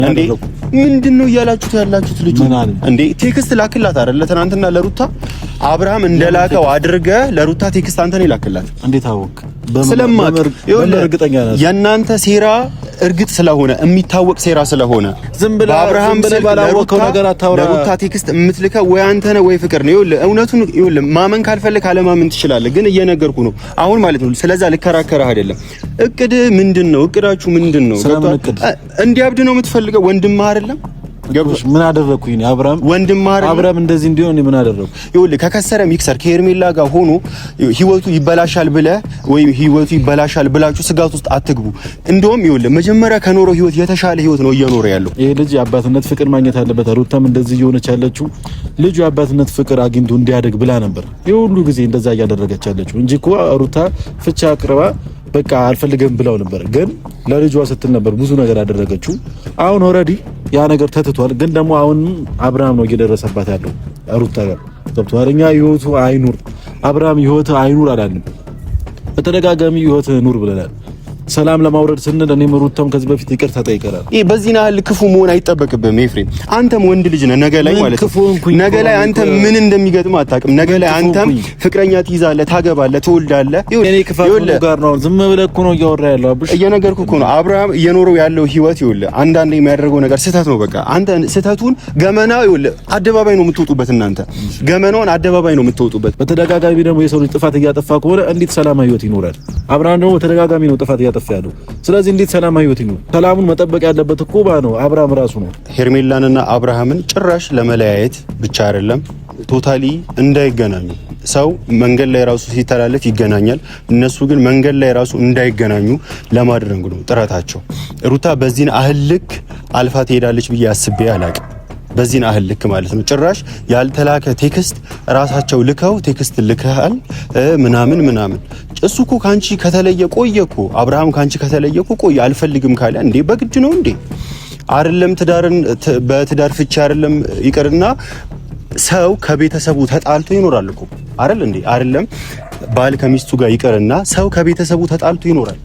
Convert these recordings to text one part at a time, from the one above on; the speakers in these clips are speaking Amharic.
እንዴ ምንድን ነው እያላችሁት ያላችሁት? ልጁ እንዴ text ላክላት አይደለ? ትናንትና ለሩታ አብርሃም እንደላከው አድርገህ ለሩታ text አንተ ነው የላክላት። እንዴት አወቅ? ስለማቅ የእናንተ ሴራ እርግጥ ስለሆነ የሚታወቅ ሴራ ስለሆነ ዝም ብለህ በአብርሃም ብለህ ባላወቀው ነገር አታውራ። ለሩታ text የምትልከው ወይ አንተ ነህ ወይ ፍቅር ነው። ይኸውልህ እውነቱን፣ ይኸውልህ ማመን ካልፈለክ አለማመን ትችላለህ፣ ግን እየነገርኩህ ነው አሁን ማለት ነው። ስለዛ ልከራከርህ አይደለም። እቅድ ምንድን ነው? እቅዳችሁ ምንድን ነው? እንዲያብድ ነው የምትፈልገው? ወንድምህ አይደለም? ምን አደረኩኝ? አብርሃም ወንድም አይደለም? አብርሃም እንደዚህ እንዲሆን ምን አደረኩ? ይኸውልህ ከከሰረ ሚክሰር ከሄርሜላ ጋር ሆኖ ህይወቱ ይበላሻል ብለህ ወይ ህይወቱ ይበላሻል ብላችሁ ስጋት ውስጥ አትግቡ። እንደውም ይኸውልህ መጀመሪያ ከኖረው ህይወት የተሻለ ህይወት ነው እየኖረ ያለው። ይሄ ልጅ የአባትነት ፍቅር ማግኘት አለበት። ሩታም እንደዚህ እየሆነች ያለችው ልጁ የአባትነት ፍቅር አግኝቶ እንዲያደግ ብላ ነበር ይሄ ሁሉ ጊዜ እንደዛ እያደረገች ያለችው እንጂ እኮ ሩታ ፍቻ አቅርባ በቃ አልፈልግም ብለው ነበር። ግን ለልጇ ስትል ነበር ብዙ ነገር ያደረገችው። አሁን already ያ ነገር ተትቷል። ግን ደግሞ አሁን አብርሃም ነው እየደረሰባት ያለው ሩታ ጋር ገብቶሃል። እኛ ህይወቱ አይኑር አብርሃም ህይወቱ አይኑር አላልንም። በተደጋጋሚ ህይወት ኑር ብለናል። ሰላም ለማውረድ ስንል እኔም ሩታም ከዚህ በፊት ይቅርታ ጠይቀናል። ይሄ በዚህ ያህል ክፉ መሆን አይጠበቅብህም ኤፍሬም። አንተም ወንድ ልጅ ነህ። ነገ ላይ ማለት ነው ነገ ላይ አንተ ምን እንደሚገጥምህ አታውቅም። ነገ ላይ አንተም ፍቅረኛ ትይዛለህ፣ ታገባለህ፣ ትወልዳለህ። እኔ ክፋት ጋር ነው ዝም ብለህ እኮ ነው እያወራ ያለው አብሽ። እየነገርኩህ እኮ ነው። አብርሃም እየኖረው ያለው ህይወት ይኸውልህ፣ አንዳንዴ የሚያደርገው ነገር ስህተት ነው። በቃ አንተ ስህተቱን ገመና ይኸውልህ፣ አደባባይ ነው የምትወጡበት እናንተ ገመናውን አደባባይ ነው የምትወጡበት። በተደጋጋሚ ደግሞ የሰው ልጅ ጥፋት እያጠፋ ከሆነ እንዴት ሰላማዊ ህይወት ይኖራል? አብርሃም ደግሞ በተደጋጋሚ ነው ጥፋት እያጠፋ ያለው። ስለዚህ እንዴት ሰላማዊ ህይወት ይኑር? ሰላሙን መጠበቅ ያለበት እኮ ባ ነው አብርሃም ራሱ ነው። ሄርሜላንና አብርሃምን ጭራሽ ለመለያየት ብቻ አይደለም totally እንዳይገናኙ ሰው መንገድ ላይ ራሱ ሲተላለፍ ይገናኛል። እነሱ ግን መንገድ ላይ ራሱ እንዳይገናኙ ለማድረግ ነው ጥረታቸው። ሩታ በዚህን ያህል ልክ አልፋ ትሄዳለች ብዬ አስቤ አላቅም። በዚህን ያህል ልክ ማለት ነው። ጭራሽ ያልተላከ text ራሳቸው ልከው text ልከሃል ምናምን ምናምን። እሱ እኮ ካንቺ ከተለየ ቆየ እኮ አብርሃም ካንቺ ከተለየ እኮ ቆየ። አልፈልግም ካለ እንዴ በግድ ነው እንዴ? አይደለም ትዳርን በትዳር ፍቺ አይደለም ይቅርና ሰው ከቤተሰቡ ተጣልቶ ይኖራል እኮ አይደል እንዴ? አይደለም ባል ከሚስቱ ጋር ይቅርና ሰው ከቤተሰቡ ተጣልቶ ይኖራል።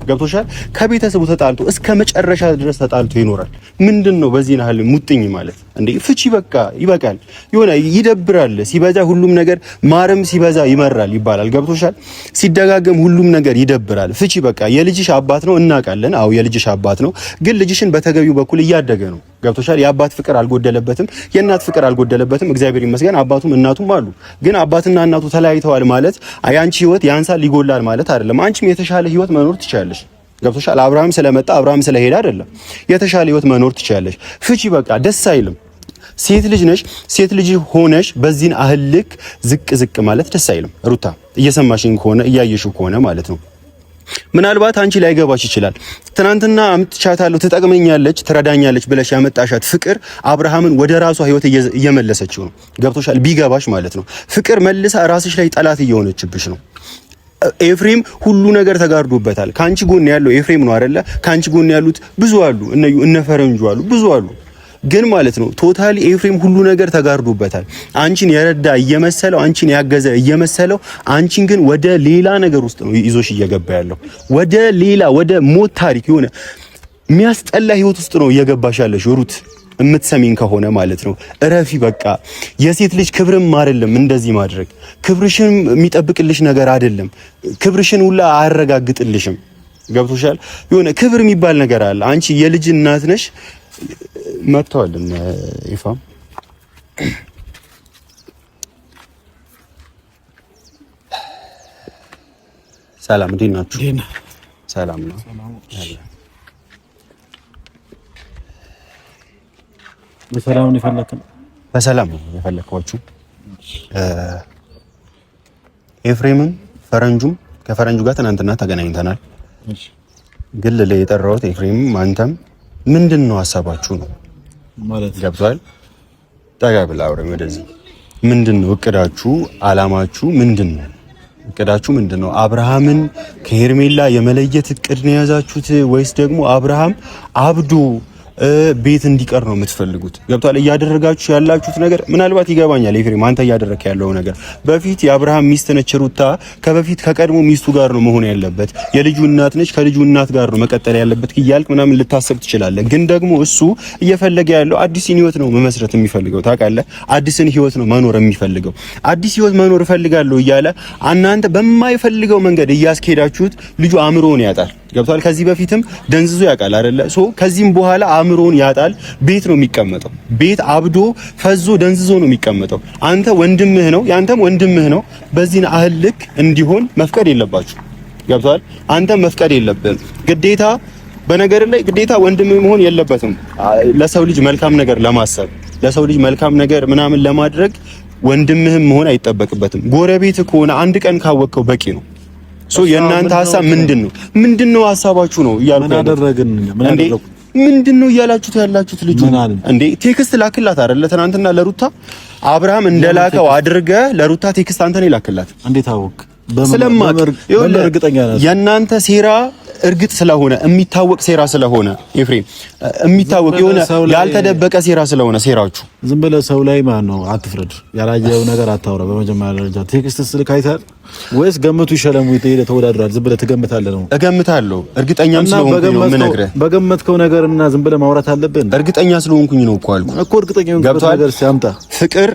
ገብቶሻል? ከቤተሰቡ ተጣልቶ እስከ መጨረሻ ድረስ ተጣልቶ ይኖራል። ምንድን ነው በዚህ ያህል ሙጥኝ ማለት እንዴ? ፍቺ በቃ ይበቃል። የሆነ ይደብራል ሲበዛ፣ ሁሉም ነገር ማርም ሲበዛ ይመራል ይባላል። ገብቶሻል? ሲደጋገም ሁሉም ነገር ይደብራል። ፍቺ በቃ። የልጅሽ አባት ነው እናውቃለን። አዎ የልጅሽ አባት ነው፣ ግን ልጅሽን በተገቢው በኩል እያደገ ነው። ገብቶሻል? የአባት ፍቅር አልጎደለበትም፣ የእናት ፍቅር አልጎደለበትም። እግዚአብሔር ይመስገን አባቱም እናቱም አሉ። ግን አባትና እናቱ ተለያይተዋል ማለት የአንቺ ህይወት ያንሳል ይጎላል ማለት አይደለም። አንቺም የተሻለ ህይወት መኖር ትችያለሽ። ገብቶሻል? አብርሃም ስለመጣ አብርሃም ስለሄደ አይደለም። የተሻለ ህይወት መኖር ትችያለሽ። ፍቺ በቃ ደስ አይልም። ሴት ልጅ ነሽ። ሴት ልጅ ሆነሽ በዚህን ያህል ልክ ዝቅ ዝቅ ማለት ደስ አይልም። ሩታ እየሰማሽኝ ከሆነ እያየሽው ከሆነ ማለት ነው ምናልባት አንቺ ላይገባሽ ይችላል። ትናንትና አምጥቻታለሁ፣ ትጠቅመኛለች፣ ትረዳኛለች ብለሽ ያመጣሻት ፍቅር አብርሃምን ወደ ራሷ ህይወት እየመለሰችው ነው። ገብቶሻል? ቢገባሽ ማለት ነው። ፍቅር መልሳ ራስሽ ላይ ጠላት እየሆነችብሽ ነው። ኤፍሬም ሁሉ ነገር ተጋርዶበታል። ከአንቺ ጎን ያለው ኤፍሬም ነው አይደለ? ከአንቺ ጎን ያሉት ብዙ አሉ፣ እነ ፈረንጁ አሉ፣ ብዙ አሉ። ግን ማለት ነው totally ኤፍሬም ሁሉ ነገር ተጋርዶበታል። አንቺን የረዳ እየመሰለው አንቺን ያገዘ እየመሰለው አንቺን ግን ወደ ሌላ ነገር ውስጥ ነው ይዞሽ እየገባ ያለው፣ ወደ ሌላ ወደ ሞት ታሪክ የሆነ የሚያስጠላ ህይወት ውስጥ ነው እየገባሽ ያለሽ ሩት፣ የምትሰሚን ከሆነ ማለት ነው እረፊ። በቃ የሴት ልጅ ክብርም አይደለም እንደዚህ ማድረግ። ክብርሽን የሚጠብቅልሽ ነገር አይደለም። ክብርሽን ሁላ አያረጋግጥልሽም። ገብቶሻል? የሆነ ክብር የሚባል ነገር አለ። አንቺ የልጅ እናት ነሽ። መጥተዋል እነ ይፋም ሰላም፣ እንዴት ናችሁ? ሰላም ነው። በሰላም ነው የፈለከው? በሰላም ነው የፈለኳችሁ። ኤፍሬምም ፈረንጁም ከፈረንጁ ጋር ትናንትና ተገናኝተናል። ግን ልልህ የጠራሁት ኤፍሬምም አንተም ምንድን ነው ሀሳባችሁ ነው ማለት ገብቷል። ጠጋ ብለህ አውረኝ ወደዚህ። ምንድን ነው እቅዳችሁ? አላማችሁ ምንድን ነው? እቅዳችሁ ምንድን ነው? አብርሃምን ከሄርሜላ የመለየት እቅድ ነው የያዛችሁት ወይስ ደግሞ አብርሃም አብዶ ቤት እንዲቀር ነው የምትፈልጉት። ገብቷል? እያደረጋችሁ ያላችሁት ነገር ምናልባት ይገባኛል ኤፍሬም፣ አንተ እያደረክ ያለው ነገር በፊት የአብርሃም ሚስት ነች ሩታ፣ ከበፊት ከቀድሞ ሚስቱ ጋር ነው መሆን ያለበት፣ የልጁ እናት ነች፣ ከልጁ እናት ጋር ነው መቀጠል ያለበት እያልክ ምናምን ልታሰብ ትችላለህ። ግን ደግሞ እሱ እየፈለገ ያለው አዲስን ህይወት ነው መመስረት የሚፈልገው ታውቃለህ። አዲስን ህይወት ነው መኖር የሚፈልገው። አዲስ ህይወት መኖር እፈልጋለሁ እያለ እናንተ በማይፈልገው መንገድ እያስኬዳችሁት ልጁ አእምሮውን ያጣል። ገብቷል። ከዚህ በፊትም ደንዝዞ ያውቃል አይደለ? so ከዚህም በኋላ አእምሮውን ያጣል። ቤት ነው የሚቀመጠው። ቤት አብዶ ፈዞ ደንዝዞ ነው የሚቀመጠው። አንተ ወንድምህ ነው፣ ያንተም ወንድምህ ነው። በዚህ አህል ልክ እንዲሆን መፍቀድ የለባችሁ። ገብቷል። አንተ መፍቀድ የለብህም ግዴታ። በነገር ላይ ግዴታ ወንድምህ መሆን የለበትም። ለሰው ልጅ መልካም ነገር ለማሰብ ለሰው ልጅ መልካም ነገር ምናምን ለማድረግ ወንድምህም መሆን አይጠበቅበትም። ጎረቤት ከሆነ አንድ ቀን ካወቅከው በቂ ነው። so የእናንተ ሀሳብ ምንድን ነው? ምንድነው ሀሳባችሁ ነው እያልኩ ምን አደረግን? ምን አደረኩ? ምንድነው እያላችሁት ያላችሁት? ልጁ እንዴ text ላክላት አይደለ? ትናንትና ለሩታ አብርሃም እንደላከው አድርገህ ለሩታ text አንተ ነው የላክላት። እንዴት አወቅ? ስለማቅ የእናንተ ሴራ እርግጥ ስለሆነ የሚታወቅ ሴራ ስለሆነ ኤፍሬም፣ የሚታወቅ የሆነ ያልተደበቀ ሴራ ስለሆነ ሴራችሁ ዝም ብለህ ሰው ላይ ማን ነው አትፍረድ። ያላየው ነገር አታውራ። በመጀመሪያ ደረጃ text ስልክ አይተሃል ወይስ ገምቱ ይሸለሙ ሄደህ ተወዳድራል? ዝም ብለህ ትገምታለህ ነው? እገምታለሁ። እርግጠኛም ስለሆንኩኝ ነው የምነግርህ። በገመትከው ነገር እና ዝም ብለህ ማውራት አለብን። እርግጠኛ ስለሆንኩኝ ነው እኮ አልኩህ እኮ። እርግጠኛ የሆንኩበት ነገር ሲያምጣ ፍቅር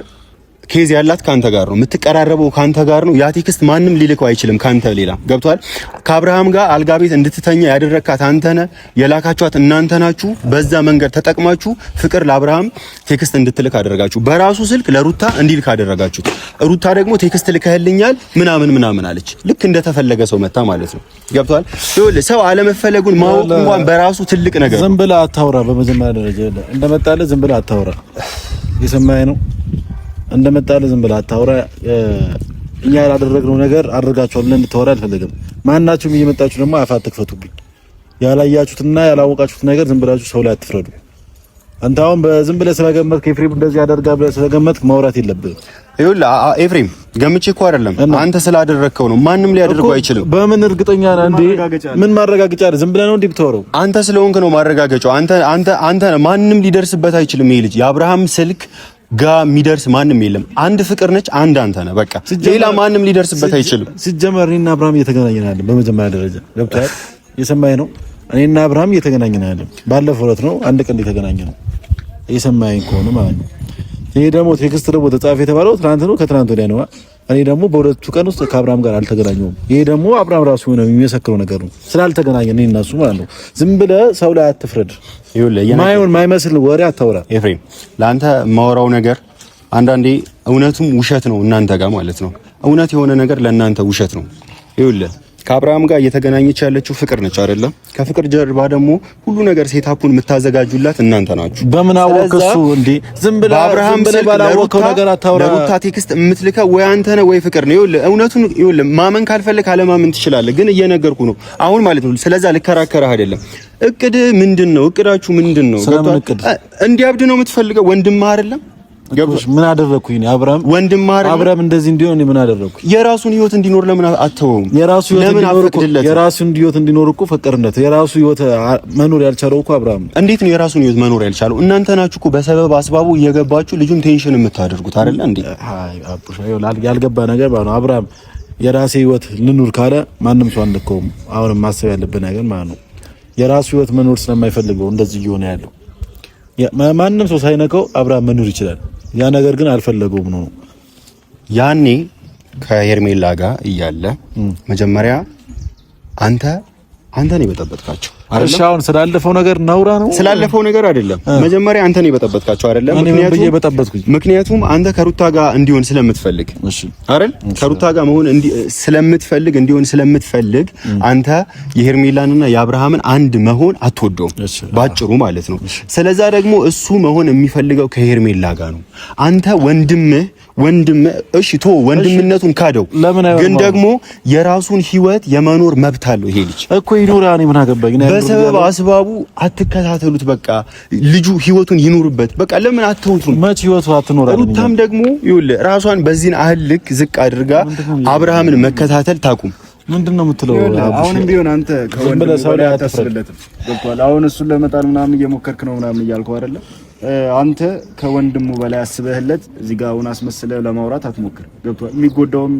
case ያላት ካንተ ጋር ነው የምትቀራረበው፣ ካንተ ጋር ነው። ያ text ማንም ሊልከው አይችልም ካንተ ሌላ። ገብቷል? ከአብርሃም ጋር አልጋ ቤት እንድትተኛ ያደረካት አንተ ነህ፣ የላካችኋት እናንተ ናችሁ። በዛ መንገድ ተጠቅማችሁ ፍቅር ለአብርሃም text እንድትልክ አደረጋችሁ። በራሱ ስልክ ለሩታ እንዲልክ አደረጋችሁት። ሩታ ደግሞ text ልከህልኛል ምናምን ምናምን አለች። ልክ እንደተፈለገ ሰው መታ ማለት ነው። ገብቷል? ይኸውልህ ሰው አለመፈለጉን ማወቅ እንኳን በራሱ ትልቅ ነገር። ዝም ብለህ አታውራ። በመጀመሪያ ደረጃ እንደመጣልህ ዝም ብለህ አታውራ። የሰማኸኝ ነው እንደመጣልህ ዝም ብለህ አታውራ። እኛ ያላደረግነው ነገር አድርጋችኋል ብለን እንድታወራ አልፈልግም። ማናችሁም እየመጣችሁ ደግሞ አፍ አትክፈቱብኝ። ያላያችሁትና ያላወቃችሁት ነገር ዝም ብላችሁ ሰው ላይ አትፍረዱ። አንተ አሁን በዝም ብለህ ስለገመትክ ኤፍሬም እንደዚህ ያደርጋል ብለህ ስለገመትክ ማውራት የለብህም። ይኸውልህ ኤፍሬም ገምቼ እኮ አይደለም አንተ ስላደረግከው ነው። ማንም ሊያደርገው አይችልም። በምን እርግጠኛ ነህ እንዴ? ምን ማረጋገጫ አለ? ዝም ብለህ ነው እንዴ ብትወረው? አንተ ስለሆንክ ነው ማረጋገጫው። አንተ አንተ አንተ ማንም ሊደርስበት አይችልም። ይሄ ልጅ የአብርሃም ስልክ ጋ የሚደርስ ማንም የለም። አንድ ፍቅር ነች፣ አንድ አንተ ነህ። በቃ ሌላ ማንም ሊደርስበት አይችልም። ሲጀመር እኔና አብርሃም እየተገናኘን አይደለም። በመጀመሪያ ደረጃ ገብቶሃል? የሰማኸኝ ነው። እኔና አብርሃም እየተገናኘን አይደለም። ባለፈው ዕለት ነው አንድ ቀን እየተገናኘ ነው። የሰማኸኝ ከሆነ ማለት ነው። ይሄ ደግሞ text ደግሞ ተጻፈ የተባለው ትናንት ነው ከትናንት ወዲያ ነው። እኔ ደግሞ በሁለቱ ቀን ውስጥ ከአብርሃም ጋር አልተገናኘሁም። ይሄ ደግሞ አብርሃም ራሱ የሆነ የሚመሰክረው ነገር ነው። ስላልተገናኘን እኔ እና እሱ ማለት ነው። ዝም ብለህ ሰው ላይ አትፍረድ። ማይሆን ማይመስል ወሬ አታውራ። ኤፍሬም፣ ለአንተ የማወራው ነገር አንዳንዴ እውነቱም ውሸት ነው እናንተ ጋር ማለት ነው። እውነት የሆነ ነገር ለእናንተ ውሸት ነው። ይኸውልህ ከአብርሃም ጋር እየተገናኘች ያለችው ፍቅር ነች አይደለም? ከፍቅር ጀርባ ደግሞ ሁሉ ነገር setup ኡን የምታዘጋጁላት እናንተ ናችሁ። በምን አወቅህ? እሱ እንዴ ዝም ብለህ በአብርሃም ስልክ ባላወቀው ነገር አታውራ። ለሩታ text የምትልከው ወይ አንተ ነህ ወይ ፍቅር ነው። ይኸውልህ እውነቱን ይኸውልህ ማመን ካልፈለክ አለማመን ትችላለህ፣ ግን እየነገርኩህ ነው አሁን ማለት ነው። ስለዛ ልከራከርህ አይደለም። እቅድ ምንድን ነው? እቅዳችሁ ምንድን ነው? እንዲያብድ ነው የምትፈልገው? ወንድምህ አይደለም? ምን አደረኩኝ? አብርሃም ወንድም አብርሃም እንደዚህ እንዲሆን ምን አደረኩኝ? የራሱን ህይወት እንዲኖር ለምን አተወውም? የራሱ ህይወት እንዲኖር እኮ የራሱን ህይወት እንዲኖር እኮ ፈቀድነት። የራሱ ህይወት መኖር ያልቻለው እኮ አብርሃም። እንዴት ነው የራሱን ህይወት መኖር ያልቻለው? እናንተ ናችሁ እኮ በሰበብ አስባቡ እየገባችሁ ልጁን tension የምታደርጉት አይደለ እንዴ? አይ አቡሽ፣ ያልገባ ነገር ማለት ነው። አብርሃም የራሴ ህይወት ልኑር ካለ ማንም ሰው አንልከውም። አሁንም ማሰብ ያለብን ነገር ማለት ነው የራሱ ህይወት መኖር ስለማይፈልገው እንደዚህ እየሆነ ያለው። ማንም ሰው ሳይነካው አብርሃም መኖር ይችላል። ያ ነገር ግን አልፈለገውም ነው። ያኔ ከሄርሜላ ጋር እያለ መጀመሪያ አንተ አንተ ነው የበጠበጥካቸው አይደለም? አሁን ስላለፈው ነገር ነውራ ነው ስላለፈው ነገር አይደለም። መጀመሪያ አንተ ነው የበጠበጥካቸው አይደለም? ምክንያቱም አንተ ከሩታ ጋር እንዲሆን ስለምትፈልግ አይደል? ከሩታ ጋር መሆን ስለምትፈልግ እንዲሆን ስለምትፈልግ አንተ የሄርሜላንና የአብርሃምን አንድ መሆን አትወደውም፣ ባጭሩ ማለት ነው። ስለዛ ደግሞ እሱ መሆን የሚፈልገው ከሄርሜላ ጋር ነው። አንተ ወንድምህ ወንድምህ እሺ ቶ ወንድምነቱን ካደው፣ ግን ደግሞ የራሱን ህይወት የመኖር መብት አለው ይሄ ልጅ እኮ ይኑር። እኔ ምን አገባኝ? በሰበብ አስባቡ አትከታተሉት። በቃ ልጁ ህይወቱን ይኑርበት። በቃ ለምን አትተውቱም? መች ህይወቱ አትኖር። ሩታም ደግሞ ይኸውልህ ራሷን በዚህን አህል ልክ ዝቅ አድርጋ አብርሃምን መከታተል ታቁም። ምንድን ነው የምትለው? አሁንም ቢሆን አንተ ከወንድሙ በላይ አታስብለትም። ገብቶሃል? አሁን እሱን ለመጣል ምናምን እየሞከርክ ነው ምናምን እያልከው አይደለ? አንተ ከወንድሙ በላይ አስበህለት እዚህ ጋር አሁን አስመስለህ ለማውራት አትሞክር። ገብቶሃል? የሚጎዳውም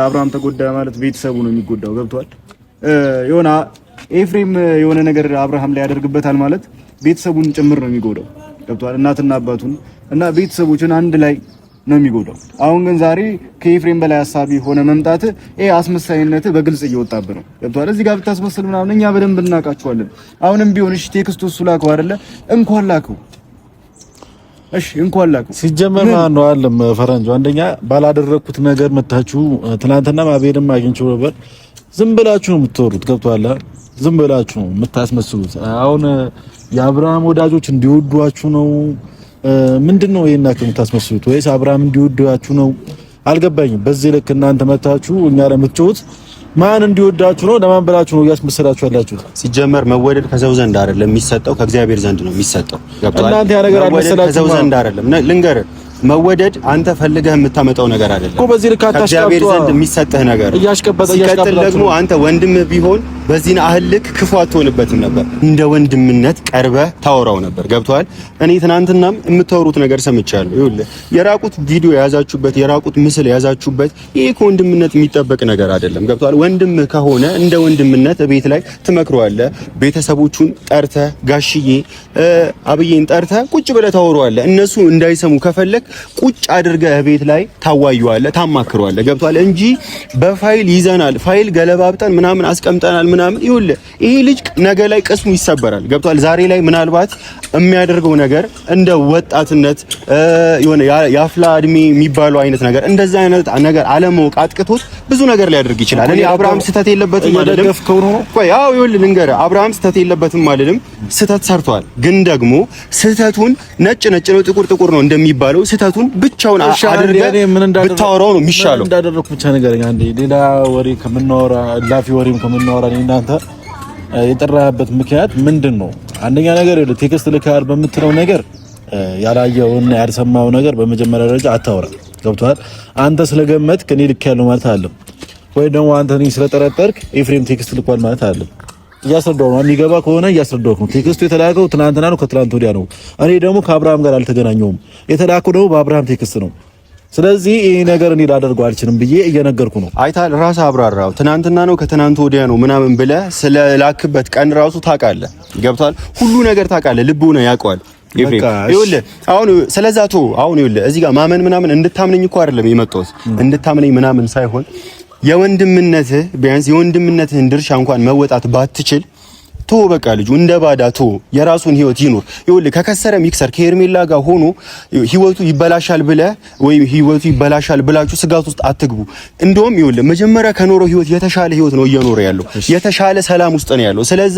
አብርሃም ተጎዳ ማለት ቤተሰቡ ነው የሚጎዳው። ገብቶሃል? የሆነ ኤፍሬም የሆነ ነገር አብርሃም ላይ ያደርግበታል ማለት ቤተሰቡን ጭምር ነው የሚጎዳው። ገብቶሃል? እናትና አባቱን እና ቤተሰቦችን አንድ ላይ ነው የሚጎዳው። አሁን ግን ዛሬ ከኤፍሬም በላይ ሀሳቢ ሆነ መምጣት ይሄ አስመሳይነት በግልጽ እየወጣብህ ነው። ገብቶሃል? እዚህ ጋር ብታስመስል ምናምን እኛ በደንብ እናውቃቸዋለን። አሁንም ቢሆን እሺ፣ text ኡ እሱ ላከው አይደለ? እንኳን ላከው፣ እሺ እንኳን ላከው። ሲጀመር ማን ነው አለም ፈረንጁ። አንደኛ ባላደረኩት ነገር መታችሁ። ትናንትና አቤልም አግኝቼው ነበር። ዝም ብላችሁ ነው የምትወሩት። ገብቶሃል? ዝም ብላችሁ ነው የምታስመስሉት። አሁን የአብርሃም ወዳጆች እንዲወዷችሁ ነው ምንድን ነው ይሄን ያክል የምታስመስሉት? ወይስ አብርሃም እንዲወዳችሁ ነው? አልገባኝም። በዚህ ልክ እናንተ መታችሁ እኛ ለምትጮሁት ማን እንዲወዳችሁ ነው? ለማን ብላችሁ ነው እያስመሰላችሁ ያላችሁት? ሲጀመር መወደድ ከሰው ዘንድ አይደለም የሚሰጠው፣ ከእግዚአብሔር ዘንድ ነው የሚሰጠው። ገብቶሃል? እናንተ ያ ነገር አልመሰላችሁም። ከሰው ዘንድ አይደለም። ልንገርህ፣ መወደድ አንተ ፈልገህ የምታመጣው ነገር አይደለም እኮ። በዚህ ልክ ከእግዚአብሔር ዘንድ የሚሰጥህ ነገር። እያሽቀበጠ ደግሞ አንተ ወንድምህ ቢሆን በዚህን ያህል ልክ ክፉ አትሆንበትም ነበር። እንደ ወንድምነት ቀርበህ ታወራው ነበር። ገብቶሃል? እኔ ትናንትናም የምታወሩት ነገር ሰምቻለሁ። ይኸውልህ የራቁት ቪዲዮ የያዛችሁበት፣ የራቁት ምስል የያዛችሁበት ይሄ ከወንድምነት የሚጠበቅ ነገር አይደለም። ገብቶሃል? ወንድምህ ከሆነ እንደ ወንድምነት ቤት ላይ ትመክረዋለህ። ቤተሰቦቹን ጠርተህ ጋሽዬ አብዬን ጠርተህ ቁጭ ብለህ ታወራዋለህ። እነሱ እንዳይሰሙ ከፈለክ ቁጭ አድርገህ ቤት ላይ ታዋዩዋለህ፣ ታማክረዋለህ። ገብቶሃል? እንጂ በፋይል ይዘናል፣ ፋይል ገለባብጠን ምናምን አስቀምጠናል ምናምን። ይኸውልህ ይሄ ልጅ ነገ ላይ ቅስሙ ይሰበራል። ገብቶሃል? ዛሬ ላይ ምናልባት የሚያደርገው ነገር እንደ ወጣትነት የሆነ የአፍላ እድሜ የሚባለው አይነት ነገር እንደዛ አይነት ነገር አለማወቅ አጥቅቶት ብዙ ነገር ሊያደርግ ይችላል። እኔ አብርሃም ስህተት የለበትም አይደለም። ቆይ አዎ፣ ይኸውልህ ልንገርህ፣ አብርሃም ስህተት የለበትም አይደለም። ስህተት ሰርቷል፣ ግን ደግሞ ስህተቱን ነጭ ነጭ ነው ጥቁር ጥቁር ነው እንደሚባለው ስህተቱን ብቻውን አድርገህ ብታወራው ነው የሚሻለው። እንዳደረኩ ብቻ ንገረኝ አንዴ። ሌላ ወሬ ከምናወራ ላፊ ወሬም ከምናወራ እናንተ የጠራህበት ምክንያት ምንድን ነው? አንደኛ ነገር ይኸውልህ፣ text ልከሃል በምትለው ነገር ያላየውና ያልሰማው ነገር በመጀመሪያ ደረጃ አታወራ። ገብቶሃል? አንተ ስለገመትክ እኔ ልኬያለሁ ማለት አይደለም፣ ወይ ደግሞ አንተ እኔን ስለጠረጠርክ ኤፍሬም text ልኳል ማለት አይደለም። እያስረዳሁ ነው። የሚገባ ከሆነ እያስረዳሁ ነው። text ኡ የተላከው ትናንትና ነው፣ ከትናንት ወዲያ ነው። እኔ ደግሞ ከአብርሃም ጋር አልተገናኘሁም። የተላከው ደግሞ በአብርሃም text ነው። ስለዚህ ይሄ ነገር እኔ ላደርገው አልችልም ብዬ እየነገርኩ ነው። አይታል ራስህ አብራራው። ትናንትና ነው ከትናንት ወዲያ ነው ምናምን ብለህ ስለላክበት ቀን ራሱ ታውቃለህ። ገብቶሃል? ሁሉ ነገር ታውቃለህ። ልቡ ነው ያውቀዋል። ይኸውልህ አሁን ስለዛ ተወው። አሁን ይኸውልህ እዚህ ጋር ማመን ምናምን እንድታምነኝ እኮ አይደለም የመጣሁት፣ እንድታምነኝ ምናምን ሳይሆን የወንድምነትህ ቢያንስ የወንድምነትህን ድርሻ እንኳን መወጣት ባትችል ቶ በቃ ልጁ እንደ ባዳ ቶ የራሱን ህይወት ይኑር። ይኸውልህ ከከሰረም ይክሰር፣ ከሄርሜላ ጋር ሆኖ ህይወቱ ይበላሻል ብለህ ወይ ህይወቱ ይበላሻል ብላችሁ ስጋት ውስጥ አትግቡ። እንደውም ይኸውልህ መጀመሪያ ከኖረው ህይወት የተሻለ ህይወት ነው እየኖረ ያለው፣ የተሻለ ሰላም ውስጥ ነው ያለው። ስለዛ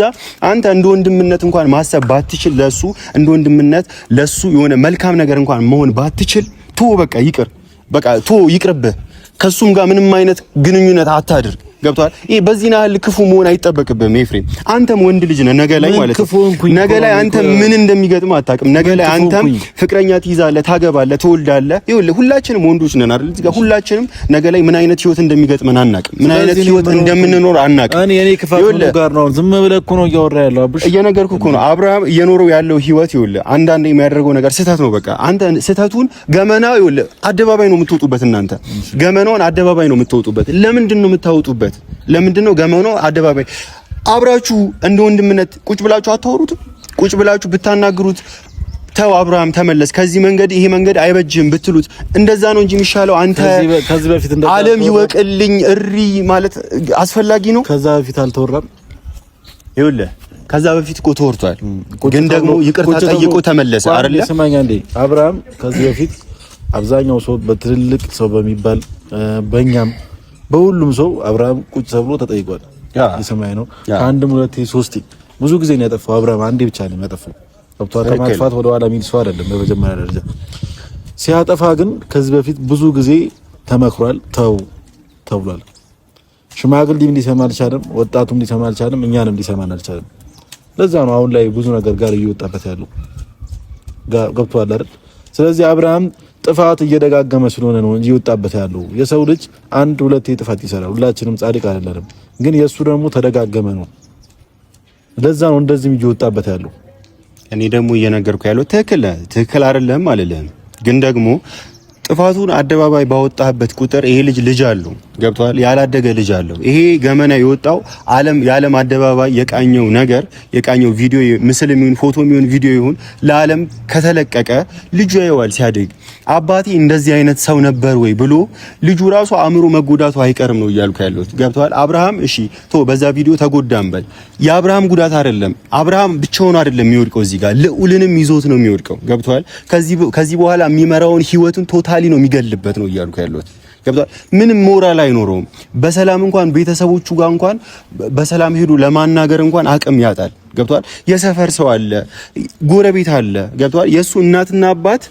አንተ እንደ ወንድምነት እንኳን ማሰብ ባትችል ለሱ እንደ ወንድምነት ለሱ የሆነ መልካም ነገር እንኳን መሆን ባትችል ቶ በቃ ይቅር፣ በቃ ቶ ይቅርብህ። ከሱም ጋር ምንም አይነት ግንኙነት አታድርግ። ገብቷል። ይሄ በዚህ ያህል ክፉ መሆን አይጠበቅብህም ኤፍሬም። አንተም ወንድ ልጅ ነህ። ነገ ላይ ማለት ነው ነገ ላይ አንተ ምን እንደሚገጥምህ አታውቅም። ነገ ላይ አንተም ፍቅረኛ ትይዛለህ፣ ታገባለህ፣ ትወልዳለህ። ይኸውልህ ሁላችንም ወንዶች ነን አይደል? እዚህ ጋር ሁላችንም ነገ ላይ ምን አይነት ህይወት እንደሚገጥመን አናውቅም። ምን አይነት ህይወት እንደምንኖር አናውቅም። እኔ እኔ ክፋት ሁሉ ጋር ነው። ዝም ብለህ እኮ ነው እያወራህ ያለው አቡሽ። እየነገርኩህ እኮ ነው። አብርሃም እየኖረው ያለው ህይወት ይኸውልህ አንዳንዴ የሚያደርገው ነገር ስህተት ነው። በቃ አንተ ስህተቱን ገመና ይኸውልህ አደባባይ ነው የምትወጡበት። እናንተ ገመናውን አደባባይ ነው የምትወጡበት። ለምንድን ነው የምታወጡበት? ለምንድን ነው ገመናው አደባባይ? አብራችሁ እንደ ወንድምነት ቁጭ ብላችሁ አታወሩትም? ቁጭ ብላችሁ ብታናግሩት ተው አብርሃም ተመለስ ከዚህ መንገድ፣ ይሄ መንገድ አይበጅም ብትሉት እንደዛ ነው እንጂ የሚሻለው። አንተ ከዚህ በፊት ዓለም ይወቅልኝ እሪ ማለት አስፈላጊ ነው? ከዛ በፊት አልተወራም። ይኸውልህ ከዛ በፊት እኮ ተወርቷል፣ ግን ደግሞ ይቅርታ ጠይቆ ተመለሰ አይደለ? ስማኝ አንዴ፣ አብርሃም ከዚህ በፊት አብዛኛው ሰው በትልልቅ ሰው በሚባል በእኛም በሁሉም ሰው አብርሃም ቁጭ ተብሎ ተጠይቋል። የሰማይ ነው። ከአንድም ሁለቴ ሶስቴ ብዙ ጊዜ ነው ያጠፋው አብርሃም። አንዴ ብቻ ነው ያጠፋው። ገብቶሃል? ከማጥፋት ወደ ኋላ የሚል ሰው አይደለም በመጀመሪያ ደረጃ። ሲያጠፋ ግን ከዚህ በፊት ብዙ ጊዜ ተመክሯል፣ ተው ተብሏል። ሽማግሌም ሊሰማ አልቻለም፣ ወጣቱም ሊሰማ አልቻለም፣ እኛንም ሊሰማን አልቻለም። ለዛ ነው አሁን ላይ ብዙ ነገር ጋር እየወጣበት ያለው። ገብቶሃል አይደል? ስለዚህ አብርሃም ጥፋት እየደጋገመ ስለሆነ ነው እንጂ ይወጣበት ያለው። የሰው ልጅ አንድ ሁለት ጥፋት ይሰራል። ሁላችንም ጻድቅ አይደለንም። ግን የእሱ ደግሞ ተደጋገመ ነው። ለዛ ነው እንደዚህም እየወጣበት ያለው። እኔ ደግሞ እየነገርኩ ያለው ትክክል ትክክል አይደለም አልልህም፣ ግን ደግሞ ጥፋቱን አደባባይ ባወጣህበት ቁጥር ይሄ ልጅ ልጅ አለው፣ ገብቷል። ያላደገ ልጅ አለው። ይሄ ገመና የወጣው ዓለም የዓለም አደባባይ የቃኘው ነገር የቃኘው ቪዲዮ ምስል የሚሆን ፎቶ የሚሆን ቪዲዮ ይሁን ለዓለም ከተለቀቀ ልጁ ያየዋል ሲያድግ፣ አባቴ እንደዚህ አይነት ሰው ነበር ወይ ብሎ ልጁ ራሱ አእምሮ መጎዳቱ አይቀርም ነው እያልኩ ያለሁት። ገብቷል። አብርሃም እሺ ቶ በዛ ቪዲዮ ተጎዳም በል፣ የአብርሃም ጉዳት አይደለም። አብርሃም ብቻውን አይደለም የሚወድቀው እዚህ ጋር ልዑልንም ይዞት ነው የሚወድቀው። ገብቷል። ከዚህ በኋላ የሚመራውን ህይወቱን totally ነው የሚገልበት ነው እያልኩ ያለሁት። ገብቷል። ምንም ሞራል አይኖረውም። በሰላም እንኳን ቤተሰቦቹ ጋር እንኳን በሰላም ሄዱ ለማናገር እንኳን አቅም ያጣል። ገብቷል። የሰፈር ሰው አለ፣ ጎረቤት አለ። ገብቷል። የሱ እናትና አባት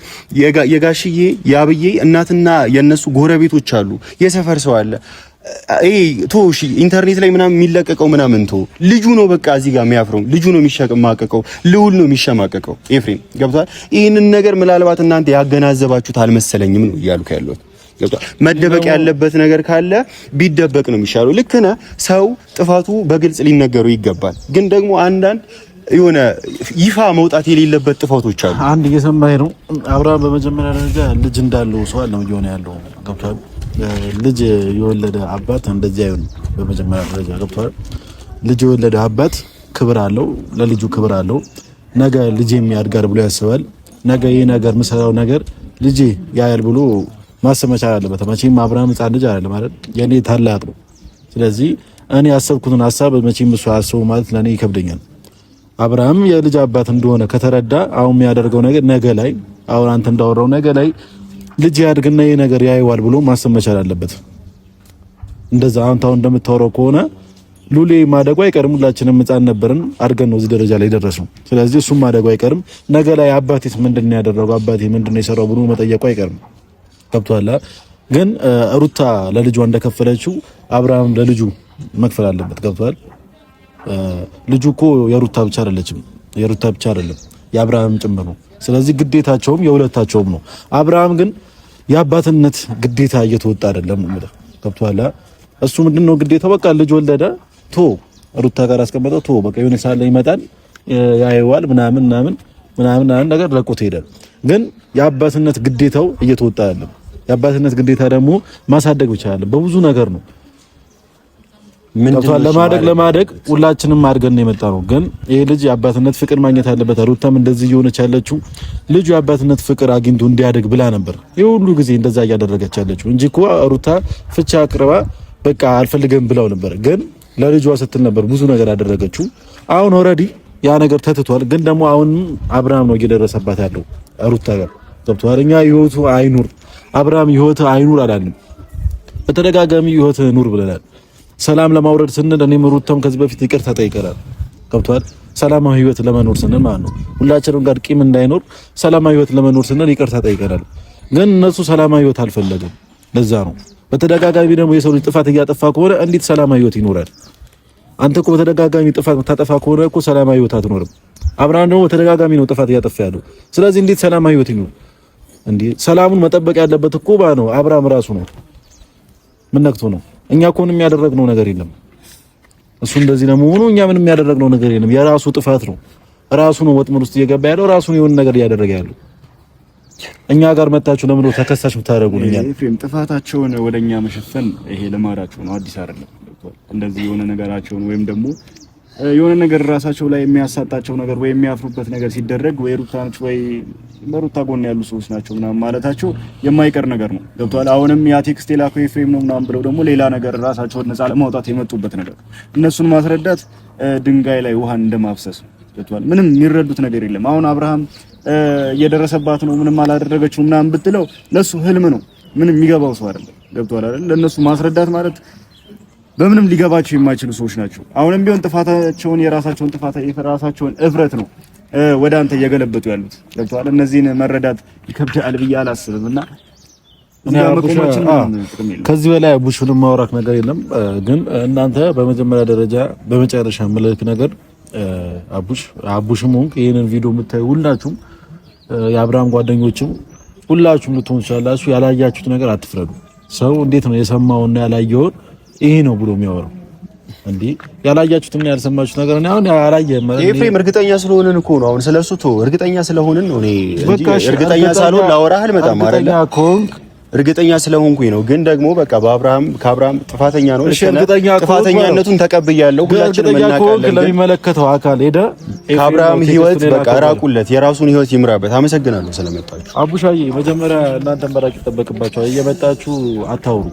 የጋሽዬ የአብዬ እናትና የነሱ ጎረቤቶች አሉ፣ የሰፈር ሰው አለ። ይሄ ቶ እሺ፣ ኢንተርኔት ላይ ምናምን የሚለቀቀው ምናምን ቶ ልጁ ነው በቃ እዚህ ጋር የሚያፍረው ልጁ ነው የሚሸማቀቀው፣ ልዑል ነው የሚሸማቀቀው። ኤፍሬም ገብቷል። ይህንን ነገር ምናልባት እናንተ ያገናዘባችሁት አልመሰለኝም ነው እያልኩ ያለሁት። ገብቷል። መደበቅ ያለበት ነገር ካለ ቢደበቅ ነው የሚሻለው። ልክ ነህ። ሰው ጥፋቱ በግልጽ ሊነገሩ ይገባል። ግን ደግሞ አንዳንድ የሆነ ይፋ መውጣት የሌለበት ጥፋቶች አሉ። አንድ እየሰማኸኝ ነው አብርሃም? በመጀመሪያ ደረጃ ልጅ እንዳለው ሰው አለ እየሆነ ያለው ገብቷል። ልጅ የወለደ አባት እንደዚህ አይሆንም። በመጀመሪያ ደረጃ ገብቷል። ልጅ የወለደ አባት ክብር አለው፣ ለልጁ ክብር አለው። ነገ ልጅ የሚያድጋር ብሎ ያስባል። ነገ ይህ ነገር የምሰራው ነገር ልጄ ያያል ብሎ ማሰብ መቻል አለበት። መቼም አብርሃም ሕፃን ልጅ አይደለም ማለት የኔ ታላቅ ነው። ስለዚህ እኔ ያሰብኩትን ሀሳብ መቼም እሱ አያስበው ማለት ለእኔ ይከብደኛል። አብርሃም የልጅ አባት እንደሆነ ከተረዳ አሁን የሚያደርገው ነገር ነገ ላይ አሁን አንተ እንዳወራው ነገ ላይ ልጅ ያድግና ይሄ ነገር ያየዋል ብሎ ማሰብ መቻል አለበት። እንደዛ አንተ አሁን እንደምታወራው ከሆነ ሉሌ ማደጉ አይቀርም። ሁላችንም ሕፃን ነበርን አድገን ነው እዚህ ደረጃ ላይ ደረስነው። ስለዚህ እሱም ማደጉ አይቀርም። ነገ ላይ አባቴስ ምንድን ነው ያደረገው አባቴ ምንድን ነው የሰራው ብሎ መጠየቁ አይቀርም። ገብቶሃል? ግን ሩታ ለልጇ እንደከፈለችው አብርሃም ለልጁ መክፈል አለበት። ገብቶሃል? ልጁ እኮ የሩታ ብቻ አይደለችም፣ የሩታ ብቻ አይደለም የአብርሃም ጭምር ነው። ስለዚህ ግዴታቸውም የሁለታቸውም ነው። አብርሃም ግን የአባትነት ግዴታ እየተወጣ አይደለም ነው የምልህ። ገብቶሃል? እሱ ምንድነው ግዴታው? በቃ ልጅ ወለደ፣ ቶ ሩታ ጋር አስቀመጠው፣ ቶ በቃ የሆነ ሰዓት ላይ ይመጣል፣ ያየዋል፣ ምናምን ምናምን ምናምን ነገር ለቆት ይሄዳል። ግን የአባትነት ግዴታው እየተወጣ አይደለም። የአባትነት ግዴታ ደግሞ ማሳደግ ብቻ አይደለም፣ በብዙ ነገር ነው። ለማደግ ለማደግ ሁላችንም አድገን ነው የመጣ ነው። ግን ይሄ ልጅ የአባትነት ፍቅር ማግኘት አለበት። ሩታም እንደዚህ እየሆነች ያለችው ልጁ የአባትነት ፍቅር አግኝቶ እንዲያደግ ብላ ነበር ይሄ ሁሉ ጊዜ እንደዛ እያደረገች ያለችው እንጂ እኮ ሩታ ፍቻ አቅርባ በቃ አልፈልግም ብለው ነበር። ግን ለልጇ ስትል ነበር ብዙ ነገር ያደረገችው። አሁን already ያ ነገር ተትቷል። ግን ደግሞ አሁን አብርሃም ነው እየደረሰባት ያለው ሩታ ጋር ገብቶሃል። እኛ ህይወቱ አይኑር አብርሃም ህይወቱ አይኑር አላልንም። በተደጋጋሚ ህይወት ኑር ብለናል። ሰላም ለማውረድ ስንል እኔም ሩታም ከዚህ በፊት ይቅርታ ጠይቀናል። ገብቶሃል። ሰላማዊ ህይወት ለመኖር ስንል ማለት ነው። ሁላችንም ጋር ቂም እንዳይኖር ሰላማዊ ህይወት ለመኖር ስንል ይቅርታ ጠይቀናል። ግን እነሱ ሰላማዊ ህይወት አልፈለግም። ለዛ ነው በተደጋጋሚ ደግሞ የሰው ልጅ ጥፋት እያጠፋ ከሆነ እንዴት ሰላማዊ ህይወት ይኖራል? አንተ እኮ በተደጋጋሚ ጥፋት የምታጠፋ ከሆነ እኮ ሰላማዊ ህይወት አትኖርም። አብርሃም ደግሞ በተደጋጋሚ ነው ጥፋት እያጠፋ ያለው። ስለዚህ እንዴት ሰላማዊ ህይወት ይኖር? እንዴ ሰላሙን መጠበቅ ያለበት እኮ ባ ነው አብርሃም ራሱ ነው። ምን ነክቶ ነው? እኛ እኮ ምንም ያደረግነው ነገር የለም። እሱ እንደዚህ ለመሆኑ እኛ ምንም ያደረግነው ነገር የለም። የራሱ ጥፋት ነው። ራሱ ነው ወጥመድ ውስጥ እየገባ ያለው። ራሱ ነው የሆነ ነገር እያደረገ ያለው። እኛ ጋር መታችሁ ለምን ተከሳሽ የምታደርጉን? እኛ ኤፍሬም ጥፋታቸውን ወደኛ መሸፈን ይሄ ልማዳቸው ነው፣ አዲስ አይደለም። እንደዚህ የሆነ ነገራቸውን ወይም ደግሞ የሆነ ነገር ራሳቸው ላይ የሚያሳጣቸው ነገር ወይ የሚያፍሩበት ነገር ሲደረግ ወይ ሩታ ነች ወይ በሩታ ጎን ያሉ ሰዎች ናቸው ምናምን ማለታቸው የማይቀር ነገር ነው። ገብቷል። አሁንም ያ text የላከው ኤፍሬም ነው ምናምን ብለው ደግሞ ሌላ ነገር ራሳቸውን ነፃ ለማውጣት የመጡበት ነገር እነሱን ማስረዳት ድንጋይ ላይ ውሃን እንደማፍሰስ ነው። ገብቷል። ምንም የሚረዱት ነገር የለም። አሁን አብርሃም እየደረሰባት ነው ምንም አላደረገችው ምናምን ብትለው ለሱ ህልም ነው። ምንም የሚገባው ሰው አይደለም። ገብቷል አይደል? ለነሱ ማስረዳት ማለት በምንም ሊገባቸው የማይችሉ ሰዎች ናቸው። አሁንም ቢሆን ጥፋታቸውን የራሳቸውን ጥፋት የራሳቸውን እፍረት ነው ወደ አንተ እየገለበጡ ያሉት። ገብቶሃል? እነዚህን መረዳት ይከብዳል ብዬ አላስብም እና ከዚህ በላይ አቡሽ ምንም ማውራት ነገር የለም። ግን እናንተ በመጀመሪያ ደረጃ በመጨረሻ ምልክ ነገር አቡሽ አቡሽም ሆንክ ይሄንን ቪዲዮ የምታዩ ሁላችሁም የአብርሃም ጓደኞችም ሁላችሁም ልትሆኑ ትችላላችሁ። ያላያችሁት ነገር አትፍረዱ። ሰው እንዴት ነው የሰማውና ያላየውን ይሄ ነው ብሎ የሚያወራው? እንዴ ያላያችሁትና ያልሰማችሁት ነገር እኔ አሁን ያላየህም ኤፍሬም፣ እርግጠኛ ስለሆንን እኮ ነው። አሁን ስለሱ ተወው፣ እርግጠኛ ስለሆንን ነው። እኔ እርግጠኛ ሳልሆን ላወራህ አልመጣም አይደለ? እርግጠኛ ስለሆንኩኝ ነው። ግን ደግሞ በቃ በአብርሃም ከአብርሃም ጥፋተኛ ነው። እሺ እርግጠኛ ጥፋተኛነቱን ተቀብያለሁ። ሁላችንም እናውቃለን። ለሚመለከተው አካል ሄደ ከአብርሃም ህይወት በቃ ራቁለት፣ የራሱን ህይወት ይምራበት። አመሰግናለሁ ስለመጣችሁ። አቡሻዬ፣ መጀመሪያ እናንተ መራቅ ይጠበቅባችኋል። እየመጣችሁ አታውሩ።